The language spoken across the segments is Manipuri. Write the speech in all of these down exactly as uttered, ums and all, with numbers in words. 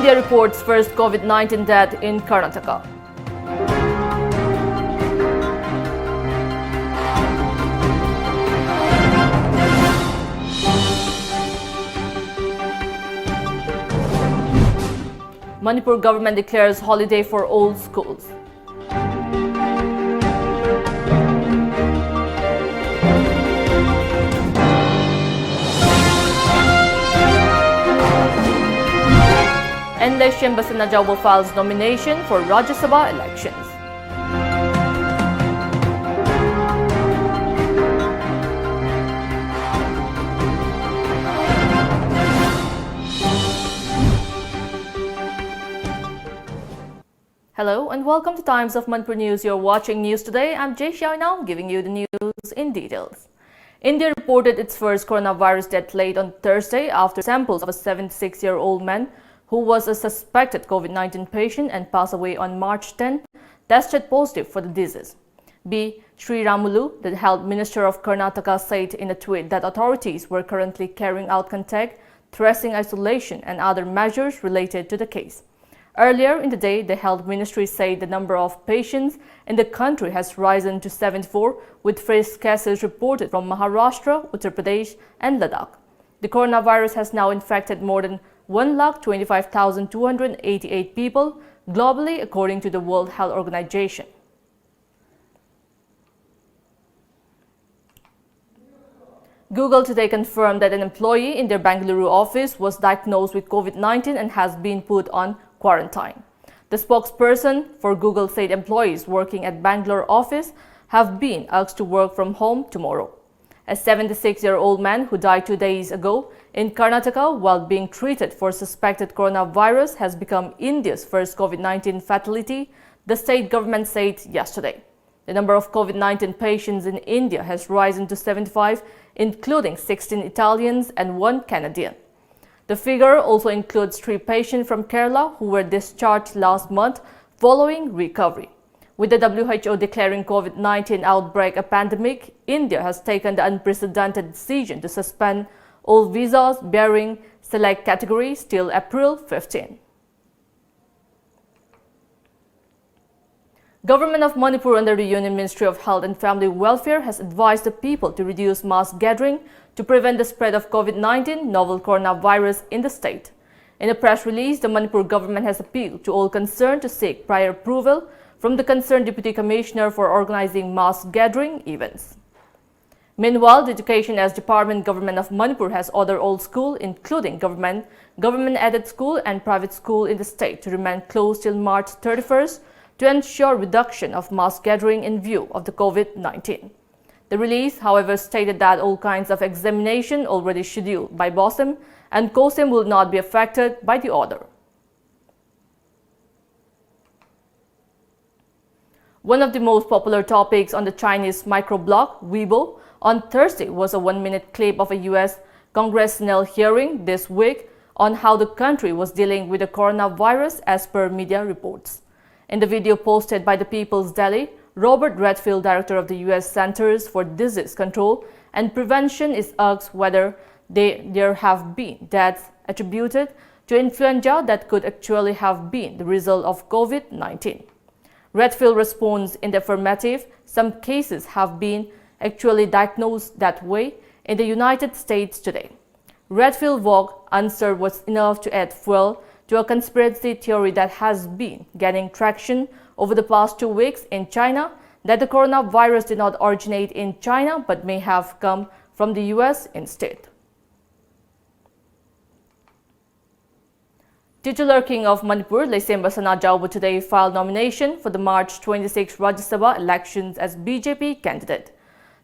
India reports first COVID nineteen death in Karnataka. Manipur government declares holiday for all schools. And Leshem Basanajawbo files nomination for Rajya Sabha elections. Hello and welcome to Times of Manipur News. You're watching News Today. I'm Jay Xiaonan, giving you the news in details. India reported its first coronavirus death late on Thursday after samples of a seventy-six-year-old man who was a suspected COVID nineteen patient and passed away on March ten tested positive for the disease. B Sriramulu, the health minister of Karnataka, said in a tweet that authorities were currently carrying out contact tracing, isolation, and other measures related to the case. Earlier in the day, the health ministry said the number of patients in the country has risen to seventy-four, with fresh cases reported from Maharashtra, Uttar Pradesh, and Ladakh. The coronavirus has now infected more than one lakh twenty-five thousand two hundred eighty-eight people globally, according to the World Health Organization. Google today confirmed that an employee in their Bengaluru office was diagnosed with COVID nineteen and has been put on quarantine. The spokesperson for Google said employees working at Bangalore office have been asked to work from home tomorrow. A seventy-six-year-old man who died two days ago in Karnataka while being treated for suspected coronavirus has become India's first COVID nineteen fatality, the state government said yesterday. The number of COVID nineteen patients in India has risen to seventy-five, including sixteen Italians and one Canadian. The figure also includes three patients from Kerala who were discharged last month following recovery. With the W H O declaring COVID nineteen outbreak a pandemic, India has taken the unprecedented decision to suspend all visas bearing select categories till April fifteen. Government of Manipur under the Union Ministry of Health and Family Welfare has advised the people to reduce mass gathering to prevent the spread of COVID nineteen novel coronavirus in the state. In a press release, the Manipur government has appealed to all concerned to seek prior approval from the concerned Deputy Commissioner for organizing mass gathering events. Meanwhile, the Education as Department Government of Manipur has ordered all school, including government, government-aided school and private school in the state to remain closed till March thirty-first to ensure reduction of mass gathering in view of the COVID nineteen. The release, however, stated that all kinds of examination already scheduled by BOSEM and COSEM will not be affected by the order. One of the most popular topics on the Chinese microblog, Weibo, on Thursday was a one-minute clip of a U S congressional hearing this week on how the country was dealing with the coronavirus as per media reports. In the video posted by the People's Daily, Robert Redfield, director of the U S Centers for Disease Control and Prevention, is asked whether they, there have been deaths attributed to influenza that could actually have been the result of COVID nineteen. Redfield responds in the affirmative, some cases have been actually diagnosed that way in the United States today. Redfield vague answer was enough to add fuel to a conspiracy theory that has been gaining traction over the past two weeks in China, that the coronavirus did not originate in China but may have come from the U S instead. Titular King of Manipur, Leishemba Sanajaoba, today filed nomination for the March twenty-six Rajya Sabha elections as B J P candidate.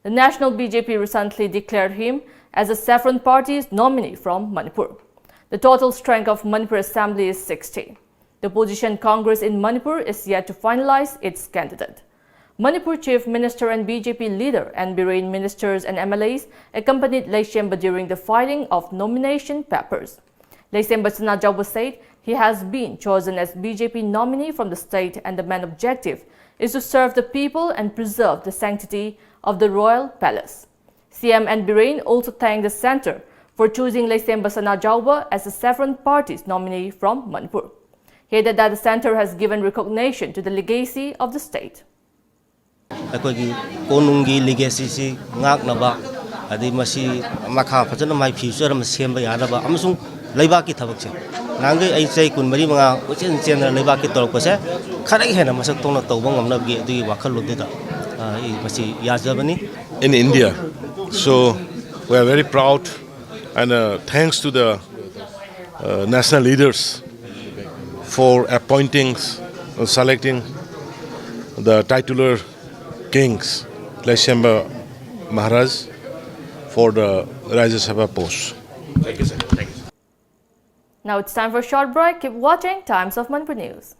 The national B J P recently declared him as the Saffron Party's nominee from Manipur. The total strength of Manipur Assembly is sixty. The opposition Congress in Manipur is yet to finalize its candidate. Manipur Chief Minister and B J P leader N. Biren, ministers and M L As accompanied Leishemba during the filing of nomination papers. Leishemba Sanajaoba said he has been chosen as B J P nominee from the state and the main objective is to serve the people and preserve the sanctity of the royal palace. C M N. Biren also thanked the centre for choosing Leishemba Sanajaoba as the Saffron Party's nominee from Manipur. He added that the center has given recognition to the legacy of the state. ꯑꯩꯈꯣꯏꯒꯤ ꯀꯣꯅꯨꯡꯒꯤ ꯂꯤꯒꯦꯁꯤꯁꯤ ꯉꯥꯛꯅꯕ, ꯑꯗꯩ ꯃꯁꯤ ꯃꯈꯥ ꯐꯖꯅ ꯃꯥꯏ ꯐ꯭ꯌꯨꯆꯔ ꯑꯃ ꯁꯦꯝꯕ ꯌꯥꯅꯕ ꯑꯃꯁꯨꯡ ꯂꯩꯕꯥꯛꯀꯤ ꯊꯕꯛꯁꯦ ꯅꯍꯥꯟꯈꯩ ꯑꯩ ꯆꯍꯤ ꯀꯨꯟꯃꯔꯤ ꯃꯉꯥ ꯀꯣꯏꯆꯦꯟ ꯆꯦꯟꯗꯅ ꯂꯩꯕꯥꯛꯀꯤ ꯇꯧꯔꯛꯄꯁꯦ ꯈꯔ ꯍꯦꯟꯅ ꯃꯁꯛ ꯊꯣꯛꯅ ꯇꯧꯕ ꯉꯝꯅꯕꯒꯤ ꯑꯗꯨꯒꯤ ꯋꯥꯈꯜꯂꯣꯟꯗꯨꯗ ꯑ, ꯑꯩ ꯃꯁꯤ ꯌꯥꯖꯕꯅꯤ꯫ In India. So we are very proud and uh, thanks to the uh, national leaders for appointing, uh, selecting the titular kings, Laishemba Maharaj, for the Rajya Sabha post. Thank you, sir. Thank you. Now it's time for a short break. Keep watching Times of Manipur News.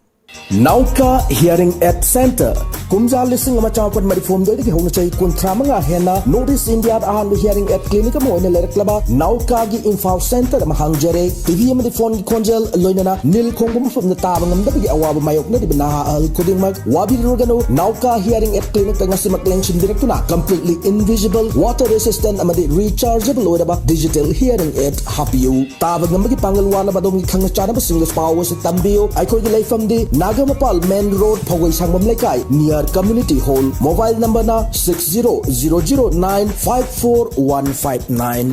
Nauka Hearing Aid Center. ꯀꯨꯝꯖꯥ ꯂꯤꯁꯤꯡ ꯑꯃ ꯆꯥꯃꯥꯄꯟ ꯃꯔꯤꯐꯨ ꯍꯨꯝꯗꯣꯏꯗꯒꯤ ꯍꯧꯅ ꯆꯍꯤ ꯀꯨꯟꯊ꯭ꯔꯥ ꯃꯉꯥ ꯍꯦꯟꯅ North East India ꯗ ꯑꯍꯥꯟꯕ hearing aid clinic ꯑꯃ ꯑꯣꯏꯅ ꯂꯩꯔꯛꯂꯕ ꯅꯥꯎꯀꯥꯒꯤ ꯏꯝꯐꯥꯜ ꯁꯦꯟꯇꯔ ꯑꯃ ꯍꯥꯡꯖꯔꯦ꯫ ꯇꯤ ꯚꯤ ꯑꯃꯗꯤ ꯐꯣꯟꯒꯤ ꯈꯣꯟꯖꯦꯜ, ꯂꯣꯏꯅꯅ ꯅꯤꯜ ꯈꯣꯡꯕ ꯃꯐꯝꯗ ꯇꯥꯕ ꯉꯝꯗꯕꯒꯤ ꯑꯋꯥꯕ ꯃꯥꯌꯣꯛꯅꯔꯤꯕ ꯅꯍꯥ ꯑꯍꯜ ꯈꯨꯗꯤꯡꯃꯛ ꯋꯥꯕꯤꯔꯨꯔꯒꯅꯨ꯫ ꯅꯥꯎꯀꯥ hearing aid clinic ꯇ ꯉꯁꯤꯃꯛ ꯂꯦꯡꯁꯤꯟꯕꯤꯔꯛꯇꯨꯅ completely invisible, water resistant ꯑꯃꯗꯤ rechargeable ꯑꯣꯏꯔꯕ digital hearing aid ꯍꯥꯞꯄꯤꯌꯨ꯫ ꯇꯥꯕ ꯉꯝꯕꯒꯤ ꯄꯥꯡꯒꯜ ꯋꯥꯠꯂꯕ ꯑꯗꯣꯝꯒꯤ ꯈꯪꯅ ꯆꯥꯟꯅꯕꯁꯤꯡꯗꯁꯨ ꯄꯥꯎ ꯑꯁꯤ ꯇꯝꯕꯤꯌꯨ꯫ ꯑꯩꯈꯣꯏꯒꯤ ꯂꯩꯐꯝꯗꯤ ꯅꯥꯒꯥꯃꯄꯥꯜ main road, ꯐꯧꯒꯩ ꯁꯪꯕꯝ ꯂꯩꯀꯥꯏ, near community hall꯫ Mobile number ꯅ six zero zero zero nine five four one five nine꯫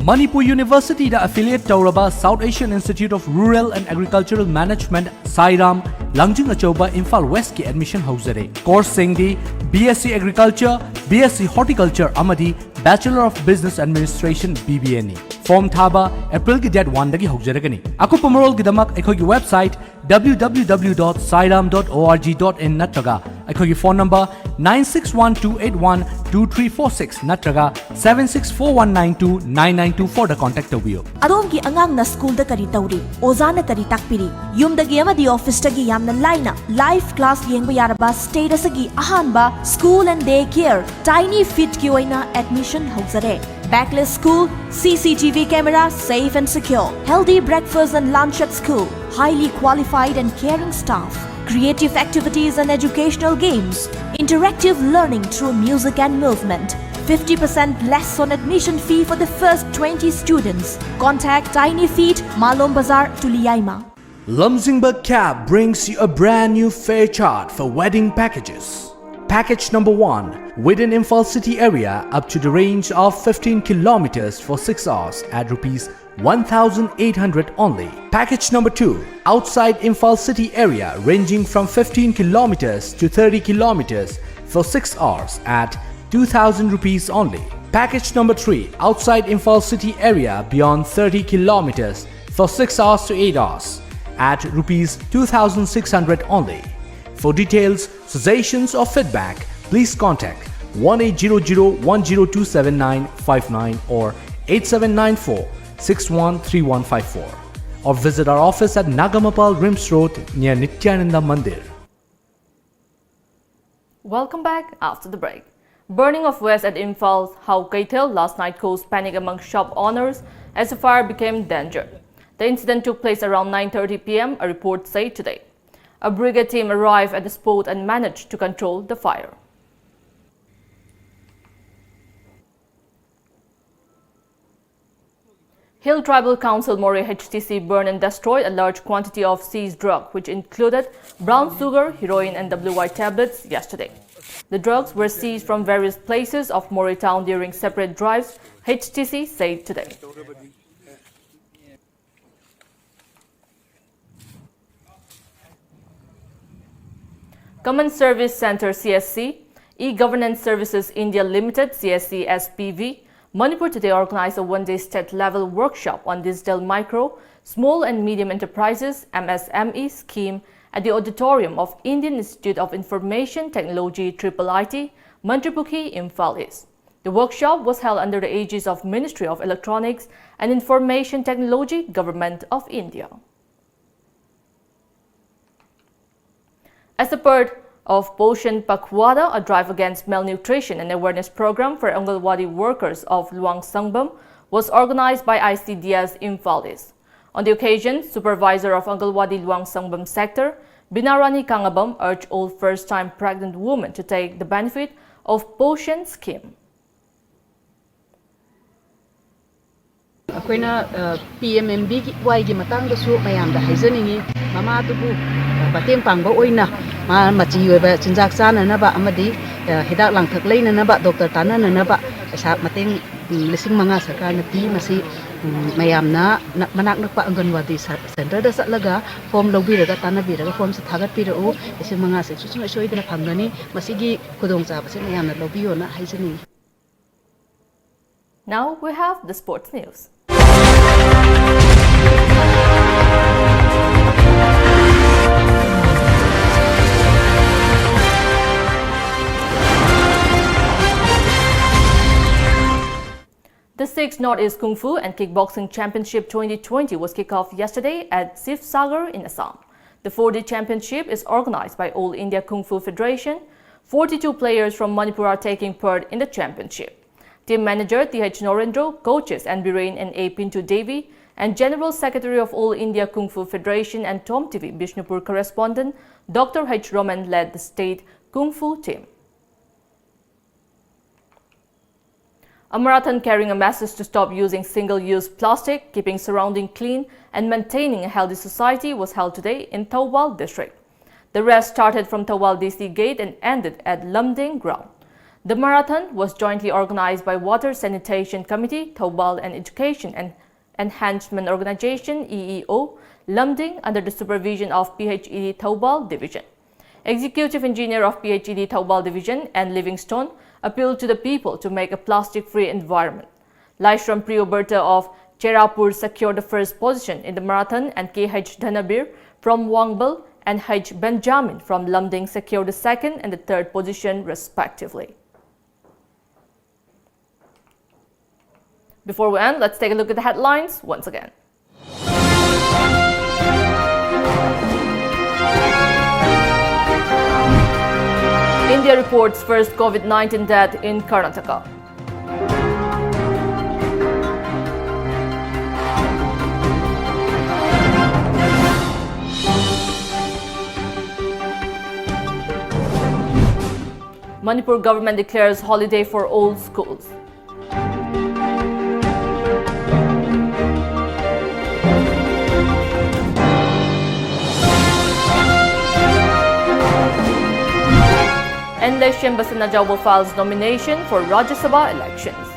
Manipur ꯌꯨꯅꯤꯚꯔꯁꯤꯇꯤꯗ affiliate ꯇꯧꯔꯕ South Asian Institute of Rural and Agricultural Management, ꯁꯥꯏꯔꯥꯝ, ꯂꯥꯡꯖꯤꯡ ꯑꯆꯧꯕ, ꯏꯝꯐꯥꯜ West ꯀꯤ admission ꯍꯧꯖꯔꯦ꯫ Course ꯁꯤꯡꯗꯤ B S C Agriculture, B S C Horticulture ꯑꯃꯗꯤ Bachelor of Business Administration, B B A ꯅꯤ꯫ Form ꯊꯥꯕ April ꯒꯤ date one ꯗꯒꯤ ꯍꯧꯖꯔꯒꯅꯤ꯫ ꯑꯀꯨꯞꯄ ꯃꯔꯣꯜꯒꯤꯗꯃꯛ ꯑꯩꯈꯣꯏꯒꯤ website W W W dot sairam dot org dot in ꯅꯠꯇ꯭ꯔꯒ ꯑꯩꯈꯣꯏꯒꯤ phone number nine six one two eight one two three four six ꯅꯠꯇ꯭ꯔꯒ seven six four one nine two nine nine two four ꯗ contact ꯇꯧꯕꯤꯌꯨ꯫ ꯑꯗꯣꯝꯒꯤ ꯑꯉꯥꯡꯅ ꯁ꯭ꯀꯨꯜꯗ ꯀꯔꯤ ꯇꯧꯔꯤ? ꯑꯣꯖꯥꯅ ꯀꯔꯤ ꯇꯥꯛꯄꯤꯔꯤ? ꯌꯨꯝꯗꯒꯤ ꯑꯃꯗꯤ ꯑꯣꯐꯤꯁꯇꯒꯤ ꯌꯥꯝꯅ ꯂꯥꯏꯅ live class ꯌꯦꯡꯕ ꯌꯥꯔꯕ state ꯑꯁꯤꯒꯤ ꯑꯍꯥꯟꯕ school and day care Tiny Feet ꯀꯤ ꯑꯣꯏꯅ admission ꯍꯧꯖꯔꯦ꯫ Backless school, C C T V camera, safe and secure. Healthy breakfast and lunch at school. Highly qualified and caring staff. Creative activities and educational games. Interactive learning through music and movement. Fifty percent less on admission fee for the first twenty students. Contact Tiny Feet, Malom Bazar, Tuliyaima. Lumzingba Cab brings you a brand new fare chart for wedding packages. Package number one, within Imphal city area up to the range of fifteen kilometers for six hours at rupees one thousand eight hundred only. Package number two, outside Imphal city area ranging from fifteen kilometers to thirty kilometers for six hours at two thousand rupees only. Package number three, outside Imphal city area beyond thirty kilometers for six hours to eight hours at rupees two thousand six hundred only. For details, suggestions or feedback, please contact one eight zero zero one zero two seven nine five nine or eight seven nine four six one three one five four, or visit our office at Nagamapal Rims Road near Nityananda Mandir. Welcome back after the break. Burning of waste at Imphal Hau Keithel last night caused panic among shop owners as the fire became danger. The incident took place around nine thirty p m, a report said today. A brigade team arrived at the spot and managed to control the fire. Hill Tribal Council Moreh H T C burned and destroyed a large quantity of seized drug, which included brown sugar, heroin, and W Y tablets yesterday. The drugs were seized from various places of Moreh town during separate drives, H T C said today. Common Service Centre, C S C, E-Governance Services India Limited, C S C S P V, Manipur today organized a one-day state-level workshop on digital micro, small and medium enterprises, M S M E, scheme at the auditorium of Indian Institute of Information Technology, triple I T, Mantripukhi, Imphal East. The workshop was held under the aegis of Ministry of Electronics and Information Technology, Government of India. As a part of Poshan Pakhwada, a drive against malnutrition and awareness program for Anganwadi workers of Luang Sangbam, was organized by I C D S Imphal East. On the occasion, Supervisor of Anganwadi Luang Sangbam Sector, Binarani Kangabam, urged all first-time pregnant women to take the benefit of Poshan scheme. A ꯑꯩꯈꯣꯏꯅ ꯄꯤ ꯑꯦꯝ ꯑꯦꯝ ꯕꯤ ꯋꯥꯏꯒꯤ ꯃꯇꯥꯡꯗꯁꯨ ꯃꯌꯥꯝꯗ ꯍꯥꯏꯖꯅꯤꯡꯉꯤ꯫ ꯃꯃꯥꯗꯨꯕꯨ ꯃꯇꯦꯡ ꯄꯥꯡꯕ ꯑꯣꯏꯅ ꯃꯥ ꯃꯆꯤ ꯑꯣꯏꯕ ꯆꯤꯟꯖꯥꯛ ꯆꯥꯅꯅꯕ ꯑꯃꯗꯤ ꯍꯤꯗꯥꯛ ꯂꯥꯡꯊꯛ ꯂꯩꯅꯅꯕ, ꯗꯣꯛꯇꯔ ꯇꯥꯟꯅꯅꯅꯕ ꯄꯩꯁꯥ ꯃꯇꯦꯡ ꯂꯤꯁꯤꯡ ꯃꯉꯥ ꯁꯔꯀꯥꯔꯅ ꯄꯤ꯫ ꯃꯁꯤ ꯃꯌꯥꯝꯅ ꯃꯅꯥꯛ ꯅꯛꯄ ꯑꯪꯒꯟꯋꯥꯗꯤ ꯁꯦꯟꯇꯔꯗ ꯆꯠꯂꯒ ꯐꯣꯝ ꯂꯧꯕꯤꯔꯒ ꯇꯥꯟꯅꯕꯤꯔꯒ ꯐꯣꯝꯁꯦ ꯊꯥꯒꯠꯄꯤꯔꯛꯎ꯫ ꯂꯤꯁꯤꯡ ꯃꯉꯥꯁꯦ ꯁꯨꯡꯁꯣꯏ ꯁꯣꯏꯗꯅ ꯐꯪꯒꯅꯤ꯫ ꯃꯁꯤꯒꯤ ꯈꯨꯗꯣꯡꯆꯥꯕꯁꯦ ꯃꯌꯥꯝꯅ ꯂꯧꯕꯤꯌꯣꯅ ꯍꯥꯏꯖꯅꯤꯡꯉꯤ꯫ Now we have the sports news. The sixth Northeast Kung Fu and Kickboxing Championship twenty twenty was kicked off yesterday at Sibsagar in Assam. The four-day championship is organized by All India Kung Fu Federation. Forty-two players from Manipur are taking part in the championship. Team manager T H Norendro, coaches N Biren and A Pintu Devi, and General Secretary of All India Kung Fu Federation and Tom T V Bishnupur correspondent Doctor H Roman led the state Kung Fu team. A marathon carrying a message to stop using single-use plastic, keeping surrounding clean, and maintaining a healthy society was held today in Thoubal district. The race started from Thoubal D C gate and ended at Lumding ground. The marathon was jointly organized by Water Sanitation Committee, Thoubal, and Education and Enhancement Organization, E E O, Lumding, under the supervision of P H E D Thoubal Division. Executive Engineer of P H E D Thoubal Division, N Livingstone, appealed to the people to make a plastic-free environment. Laishram Priyoberta of Cherapur secured the first position in the marathon, and K H Dhanabir from Wangbal and H Benjamin from Lumding secured the second and the third position, respectively. Before we end, let's take a look at the headlines once again. India reports first COVID nineteen death in Karnataka. Manipur government declares holiday for all schools. Shyam Basanajawa files nomination for Rajya Sabha elections.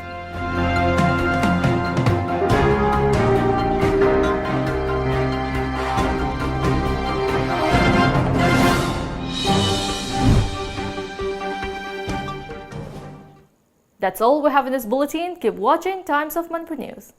That's all we have in this bulletin. Keep watching Times of Manipur News.